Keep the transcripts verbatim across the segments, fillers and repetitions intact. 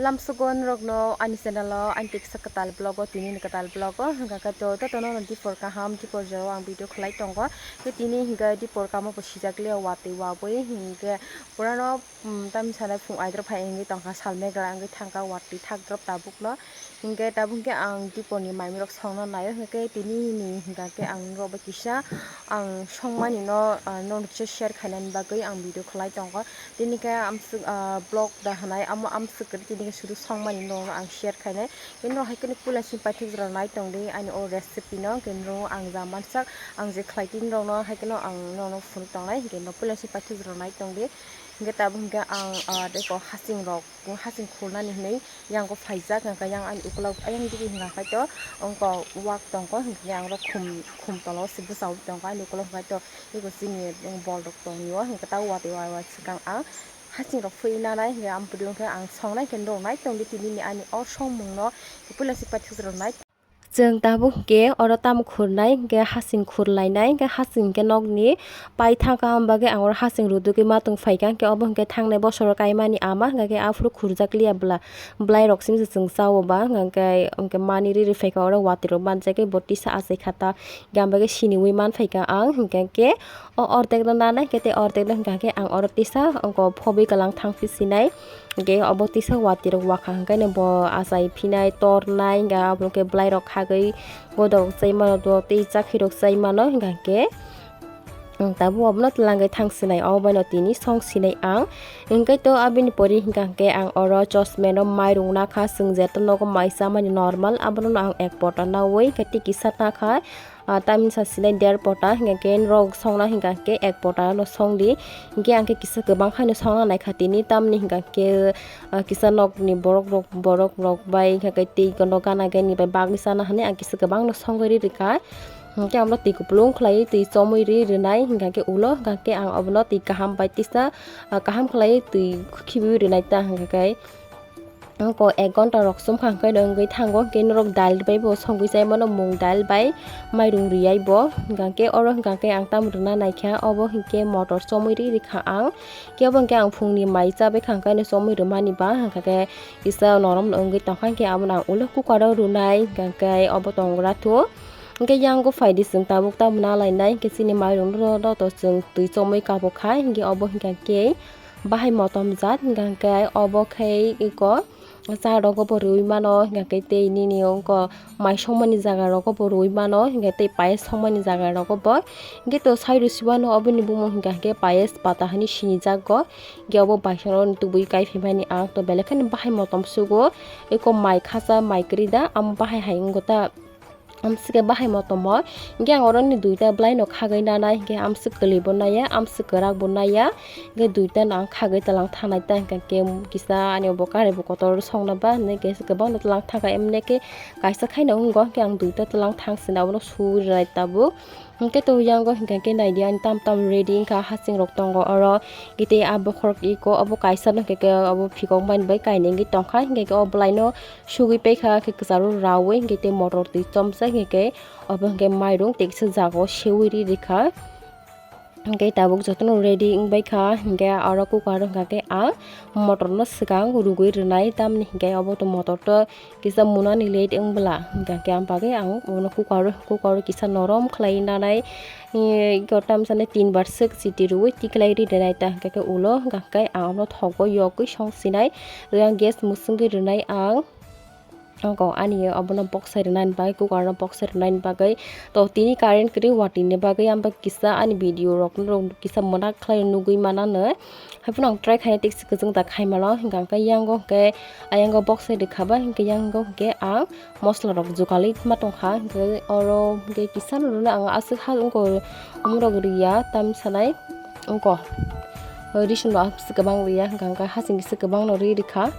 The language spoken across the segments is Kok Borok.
Lamsogo norokno ani channel o ani teksa kwtal vlog o, tini ni kwtal vlog o hwnkha khe to jotono no dipor kaham dipor jora ang video khlai tongo. Khe tini hwnkhe dipor kamo bo sijak liya watwi wabwi hwnkhe purano, um, tamni sana phung aidrop hai wngwi tongkha sal megla wngwi thangkha watwi thak drop tabukno. Hwnkhe tabuk hwnkhe ang dipor ni mai rok songna naio hwnkhe tini ni hwnkha khe ang norok bai kisa ang songmani no, ah, norok se share khainani bagwi ang video khlai tongo. Tini khe amswk, ah, vlog da hwnai, amo amswk kwrwi tini khe sudu songmani norokno ang share khainai. Tei norok hai kheno puila simi paithak jora nai tongdi ani o recipe no, hwnkhe norok ang ja mansak, ang je khlai tini norokno hai kheno ang norokno phunuk tongnai, hwnkhe norok puila simi paithak jora nai tongdi. Hwnkhe tabuk hwnkhe ang, ah, tei kok hasing rok, hasing khulnani hwnwi yang o phaijak, hwnkhe yang ani ukulok ayang digi hwnkha khe to wngkok wak tongkho, hwnkhe ang rok khum, khum tola o se bwsa ui tongkha ani ukulok hwnkha to. Eko chini bol rok tongwi o, hwnkhe ta watwi wai wai swkang ang hasing rok phui nanai, hwnkhe ampri hwnkhe ang songnai hwnkhe norok nai tongdi tini ni ani o songmung no puila si paithak rok nai. Chwng tabuk hwnkhe oro tamo khurnai, hwnkhe hasing khurlainai, hwnkhe hasing hwnkhe nokni pai thangkha, hwnba khe ang oro hasing rudugwi ma tong phaikha, hwnkhe obo hwnkhe thangnai bosoro kaimani ama, hwnkhe aphuru khurjak liya bwla. Bwlai rok simi se chwng chao ba, hwnkhe, hwnkhe mani riri phaikha oro watwi rok manjak khe bo tisa achai kha ta, hwnkhe ang bai khe siniwi man phaikha ang, hwnkhe khe o ordek no nanai khe tei ordek no hwnkha khe ang oro tisa wngkha phobwi kwlang thang phi sinai, hwnkhe obo tisa watwi rok wakha hwnkhe no bo achai phinai tornai, hwnkhe abo hwnkhe bwlai rok khagwi godok chai mano, tei chakhi rok chai mano, hwnkha khe. Ang tabuk obono twlangwi thang sinai, obo baino tini song sinai ang. Hwnkhe to abini pori hwnkha hwnkhe ang oro chosmeno mairung nakha, chwng jeto nogo mai chamani normal, abono ang ek pota naui hwnkhe tei kisa nakha, ah, tamni sa sinai der pota, hwnkha hwnkhe norok songna hwnkha hwnkhe ek pota no songdi. Hwnkhe ang khe kisa kwbang khaino songna naikha tini, tamni hwnkha hwnkhe, ah, kisa nokni borok rok, borok rok bai hwnkha hwnkhe tei kono gana gani bai bagwi chana hinwi ang kisa kwbangno songwi rikha. Hwnkhe ang bono twi kupulung khlaiwi twi chomwi ri rwnai, hwnkha khe ulo, hwnkha khe ang obono twi kaham bai tisa, ah, kaham khlaiwi twi khibiui rwnai ta, hwnkha khe. Wngkha ek ghonta rok chumkha hwnkhe no wngwi thango, hwnkhe norok dal bai bo songwi chai mano, mung dal bai mairung riyai bo, hwnkha khe oro hwnkha khe ang tamo rwna naikha, obo hwnkhe motor chomwi ri rikha ang, kebo hwnkhe ang phungni mai chabai kha hwnkhe no chomwi rwmani ba, hwnkha khe kisa norom no wngwi tongkha, hwnkhe abono ang ulo cooker o rwnai, hwnkha khe obo tongra thu. Hwnkhe yango phaidi chwng tabuk tamo na lainai, hwnkhe chini mairung no, no to chwng twi chomwi kabukha, hwnkhe obo hwnkha khe bahai motom jat, hwnkha khe obo khe eko cha rogo bo rwui mano, hwnkha khe tei nini ongko mai songmani jaga rogo bo rwui mano, hwnkha tei payas songmani jaga rogo bo. Hwnkhe to side o sibano oboni bumung hwnkha khe payas pata hinwi sinijak go, hwnkhe obo baisano tubui kai phaimani ang to belai kheno bahai motom sugo, eko mai khacha mai kwrwi da, amo bahai hai wngkha ta. Amswk khe bahai motom o, hwnkhe ang oroni duita bwlai no khagwi nanai, hwnkhe amswk kwlwi bo naiya, amswk kwrak bo naiya, hwnkhe duita no ang khagwi twlang thanai ta, hwnkhe kisa ani bo karwi bo kotor songna ba hinwi khe kwbangno twlang thangkha, emne khe kaisa khaino wngo, hwnkhe ang duita twlang thang sina abono su rwnai tabuk. Hwnkhe to yango hwnkha khe naidi ani tam tam ready wngkha, hasing rok tongo oro, hwnkhe tei a bokhorok iko obo kaisa no hwnkhe khe obo phikok mani bai kainwi wngwi tongkha, hwnkhe khe o bwlai no sugwi paikha, hwnkhe kwcharo raui, hwnkhe tei motor twi chomsa, hwnkhe khe obo hwnkhe mairung tei kisa jaga o seui ri rikha. Hwnkhe tabuk jotono ready wngbaikha, hwnkhe aro cooker o hwnkha khe ang motor no swkang rugwi rwnai, tamni hwnkhe obo to motor to kisa munani late wng bwla, hwnkha khe ang bagwi ang bono cooker, cooker o kisa norom khlai nanai, iko tamsa nai tin bar swk siti rwui tiklai ri rwnai ta, hwnkha khe ulo hwnkha khe ang abono thogo yogwi song sinai, rwui ang gas musungwi rwnai ang. Ang kok ani abono boksai rwnani bagwi, cooker no boksai rwnani bagwi. To tini current kwrwi watwi ni bagwi ang kisa ani video rok no kisa mwnak khlai nugwi mananw. Haiphano ang try khaina tei kwchwng da khai mano, hwnkha khe yango hwnkhe ayango boksai rwkha ba, hwnkhe yango hwnkhe ang mosola rok jugalwi ma tongkha, hwnkhe oro hwnkhe kisa no rwna ang aswk ha wngkha, omorok rwya tamni sanai wngkha. Rising rok aswk kwbang rwya, hwnkha hwnkhe hasing kisa kwbang no rwi rwkha.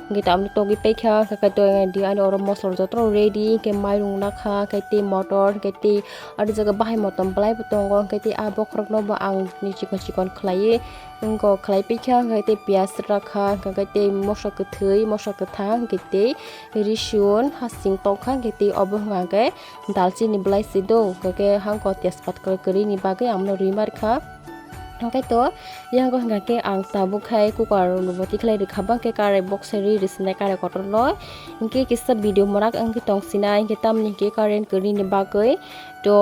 Hwnkhe tamni togwi paikha, hwnkhe to di ani oro mosola jotono ready, hwnkhe mairung nakha, hwnkhe tei motor, hwnkhe tei aro jaga bahai motom bwlai bo tongo, hwnkhe tei a bokhorok no bo ang ni chikon chikon khlaiwi wngkha, khlai paikha, hwnkhe tei piyaj rakha, hwnkhe tei moso kwthwi, moso kwthang, hwnkhe tei risun hasing tokha, hwnkhe tei obo hwnkha khe dalchini bwlai se do, hwnkhe hangkhe tejpat kwrwi ni bagwi ang bono rwi ma rwkha. Hwnkhe to, yango hwnkha khe ang tabuk khai cooker rwbo tikhlai rwkha, bang khe karai box ri rwsinai karai kotor no. Hwnkhe kisa video mwrak wngwi tongsinai, hwnkhe tamni hwnkhe current kwrwini bagwi. To,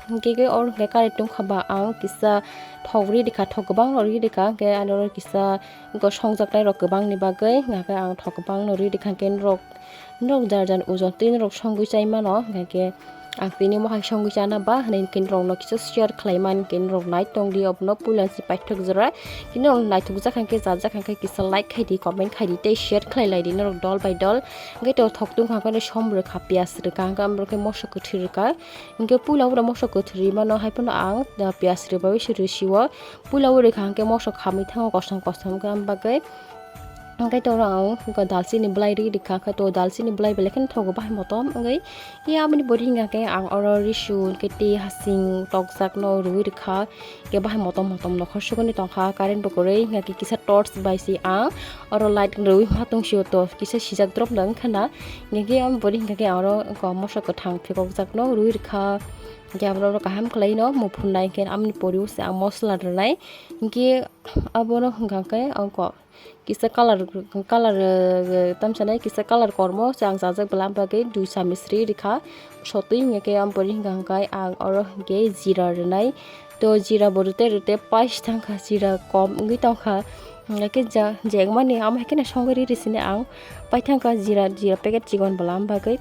hwnkhe khe oro hwnkhe karai tongkha ba ang kisa thok ri rwkha, thok kwbang no ri rwkha, hwnkhe ani oro kisa songjak nai rok kwbang ni bagwi, hwnkhe ang thok kwbang no ri rwkha, hwnkhe norok, norok jar jar ojon twi norok songwi chai mano, hwnkhe. Ang tini mohai songwi chana ba hwnwi hwnkhe norokno kisa share khlai man hwnkhe norok nai tongdi obono puila si paithak jora. Tini norok naithok jak hwnkhe, chajak hwnkhe kisa like khai di, comment khai di tei share khlai lai di norok dol bai dol. Hwnkhe to thok tung hwnkhe som rwkha, piyaj rwkha, hwnkhe amo rwkhe moso kwthwi rwkha. Hwnkhe puila oro moso kwthwi rwi mano hai phano ang, ah, piyaj rwbawi se rwsio. Puila o rwkha hwnkhe moso khamwi thango kosom kosom hwnkhe amo bagwi. Hwnkhe to oro ang dalchini bwlai ri rwkha, khe to dalchini bwlai belai kheno thogo bahai motom wngwi. Khe aboni pore hwnkha khe ang oro risu hwnkhe tei hasing tokjak no rwui rwkha. Khe bahai motom motom nokhor sukuni tongkha, current bo kwrwi, hwnkha khe kisa torch bai se ang oro light rwui ma tong sio, to kisa sijak drop no wngkha na. Hwnkhe aboni pore hwnkha khe ang oro moso kwthang phikokjak no rwui rwkha. Hwnkhe abo no kaham khlai no muphunai, hwnkhe aboni pore o se ang mosla rwnai. Hwnkhe abono hwnkha khe ang ko kisa colour, colour, eh, tamsa nai kisa colour kormo se ang chajak bwla, amo bagwi dui chamich ri rwkha. Sotwi hwnkhe amo pore hwnkha hwnkhe ang oro hwnkhe jira rwnai. To jira bo rwte rwte pais thangkha, jira kom wngwi tongkha. Hwnkhe ja, jengmani amo hai kheno songwi ri rwsini ang. Pai thangkha jira, jira packet chikon bwla, amo bagwi.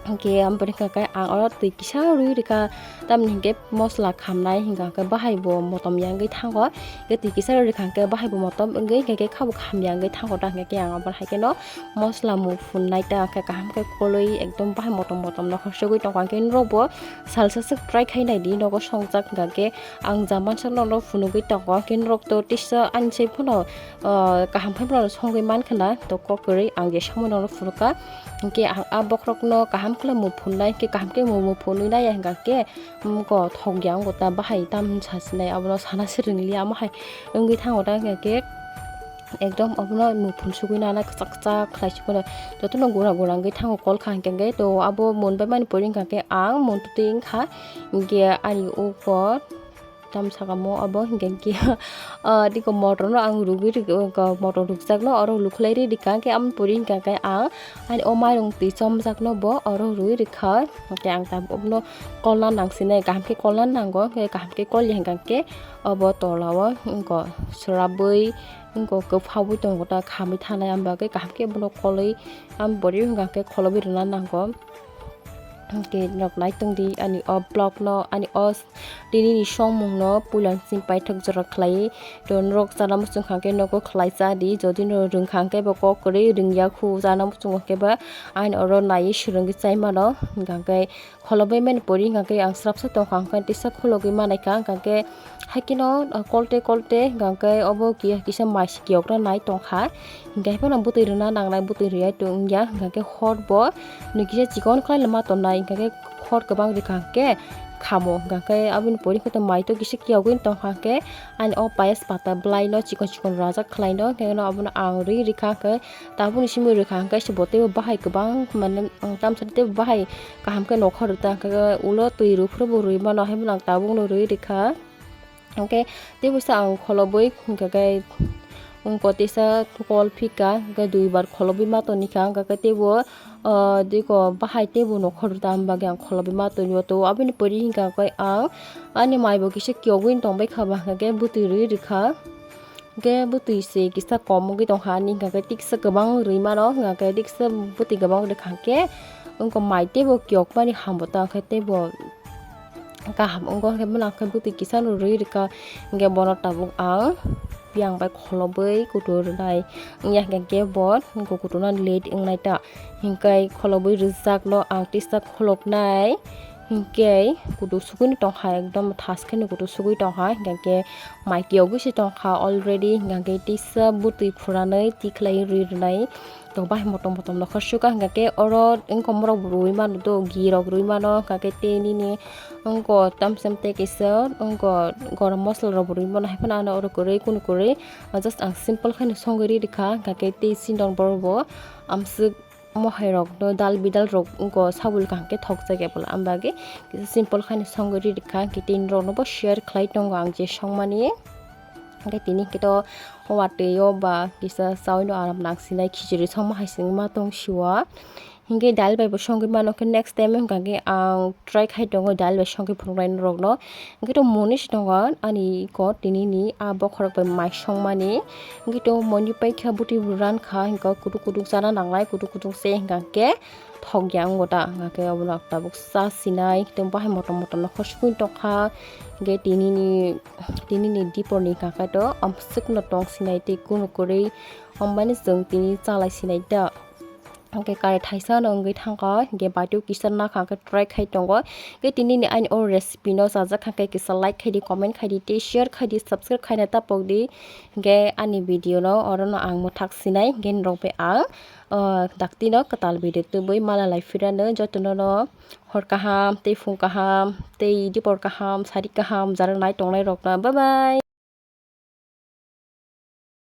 Hwnkhe amo pore hwnkha khe ang oro twi kisa rwi rwkha, tamni hwnkhe mosla khamnai hwnkha khe bahai bo motom ya wngwi thango. Hwnkhe twi kisa rwi rwkha hwnkhe bahai bo motom wngwi hwnkha khe khabo kham ya wngwi thango ta, hwnkha khe ang abo hai kheno mosla muphunai ta, hwnkhe kaham khe kolwi ekdom bahai motom motom nokhor sogwi tongkha. Hwnkhe norok bo salsa swk try khai nai di, nogo songjak hwnkha khe ang ja mansa norokno phunugwi tongo, hwnkhe norok to tisa ani se phano, ah, kaham khe bono songwi mankha na, to kok kwrwi ang je samung no phunukha. Hwnkhe ang a bokhorokno kaham khe muphunai, hwnkhe kaham khe mu-, muphunwi nai ya hwnkha khe, um, ko thok ya wngkha ta, bahai tam sasinai, abono sana swrwng liya, amo hai wngwi thango ta, hwnkha khe ekdom abono muphun sugwi nana kwchak kwchak khlai sukha, jotono gura gura wngwi thango kol kha, hwnkha khe to abo mun bai mani pore hwnkha khe ang mun twtwi wngkha, hwnkhe ani uko. Tam saka mo abo hwnkhe khe, ah, diko motor no ang rugwi rwkha, motor rukjak no oro lukhwlai ri rwkha, hwnkhe amo pore hwnkha khe ang ani o mairung twi chomjak no bo oro rwi rwkha, hwnkhe ang tabuk no kolna nangsinai, kaham khe kolna nango, hwnkhe kaham khe kol ya hwnkha khe obo tola o wngko swrapwi wngko kwphabwi tongo ta khamwi thanai, amo bagwi kaham khe bono kolwi amo pore hwnkha khe kholobwi rwna nango. Hwnkhe norok nai tongdi ani o vlog no, ani o s-, tini ni songmung no puila simi paithak jora khlai. To norok chana muchung kha khe nogo khlai cha di, jodi norok rwng kha khe bo kok kwrwi, rwngya khu chana muchung khe ba ani oro naiwi swrwngwi chai mano. Hwnkha khe kholobwi mani pore hwnkha khe ang swrapsa tongkha, hwnkha tisa khologwi manai kha, hwnkha khe Hai kheno, ah, kolte kolte hwnkha khe obo ki-, kisa mai se kiyokna nai tongkha. Hwnkhe hai phano bwtwi rwna nangnai, bwtwi rwya tong wngya, hwnkha khe hor bo nwi kisa chikon khlai lama tongnai, hwnkha khe hor kwbang rwkha hwnkhe khamo, hwnkha khe aboni pore khe to mai to kisa kiyogwi tongkha hwnkhe ani o payas pata bwlai no chikon chikon rajak khlai no, hwnkhe no abono ang rwi rwkha hwnkhe tabukni simi rwkha hwnkhe se bo teibo bahai kwbang mane, um, tamsa teibo bahai kaham khe nokha rwta, hwnkhe ulo twi rw phuru bo rwi mano, hai phano ang tabukno rwi rwkha. Hwnkhe teibo sa ang kholobwi hwnkha khe wngko tisa kol phika, hwnkhe duibar kholobwi ma tongwi kha, hwnkha khe teibo, ah, diko bahai teibo nokha rwta, am bagwi ang kholobwi ma tongwi o. To aboni pore hwnkha khe ang ani mai bo kisa kiyogwi tongbai kha ba, hwnkha khe bwtwi rwi rwkha. Hwnkhe bwtwi se kisa kom wngwi tongkha ani, hwnkha khe tiksa kwbang rwi mano, hwnkha khe tiksa bwtwi kwbang rwkha khe wngkha mai teibo kiyokmani hambo ta, hwnkhe teibo kaham wngkha, hwnkhe mwnang khe bwtwi kisa no rwi rwkha, hwnkhe bono tabuk ang yang bai kholobwi kutu rwnai wngya, hwnkhe bo wngkha kutu no late wngnai ta, hwnkhe kholobwi rwjak no ang tisa kholoknai. Hwnkhe kutu sugwino tongkha, ekdom thas kheno kutu sugwi tongkha, hwnkhe mai kiyogwi se tongkha already, hwnkhe tisa bwtwi phuranwi tikhlai rwi rwnai. To bahai motom motom nokha sukha, hwnkhe oro wngkha morok bo rwi mano, to ghee rok rwi mano, hwnkhe tei nini wngkha tamsem tei kisa wngkha gorom mosola rok bo rwi mano, hai phano ano oro kwrwi kunu kwrwi just ang simple khaino songwi ri rwkha, hwnkhe tei sindon borok bo amswk. Omo hai rok no dal bidal rok wngkha sabul kaham khe thokjak ya bwla, am bagwi kisa simple khaino songwi ri rwkha, hwnkhe tini rok no bo share khlai tongo ang je songmani. Hingke tini hingke to watwi o ba kisa chawi no aram nang sinai khichiri songma hai singma tong siwa. Hingke dal bai bo songwi mano khe next time hingka khe ang try khai tongo dal bai songwi phunuknai norok no. Hingke to moni se tongo ani ko tini ni a bokhorok bai mai songmani. Hingke to moni pai kha buti ran kha hingka kutuk kutuk chana nangnai kutuk kutuk se hingka khe thok ya wng da hingka khe obo no tabuk cha sinai tei bahai motom motom no khosoi tong kha. Hingke tini ni tini ni dipor ni hingka khe to amswk no tong sinai tei kunu kwrwi. Ombani chwng tini chalai sinai da. Hingke kare thaisa no wngwi thangkha, hingke batio kisa nakha hingke try khai tongo. Hingke tini ni ani o recipe no chajak kha khe kisa like khai di, comment khai di, tei share khai di, subscribe khaina tapok di. Hingke ani video no oro no ang mwthak sinai, hingke norok bai ang, ah, dakti no kwtal video tubui mala lai phirano jotono no hor kaham, tei phung kaham, tei dipor kaham, sari kaham, jara nai tongnai rok no. Bye bye.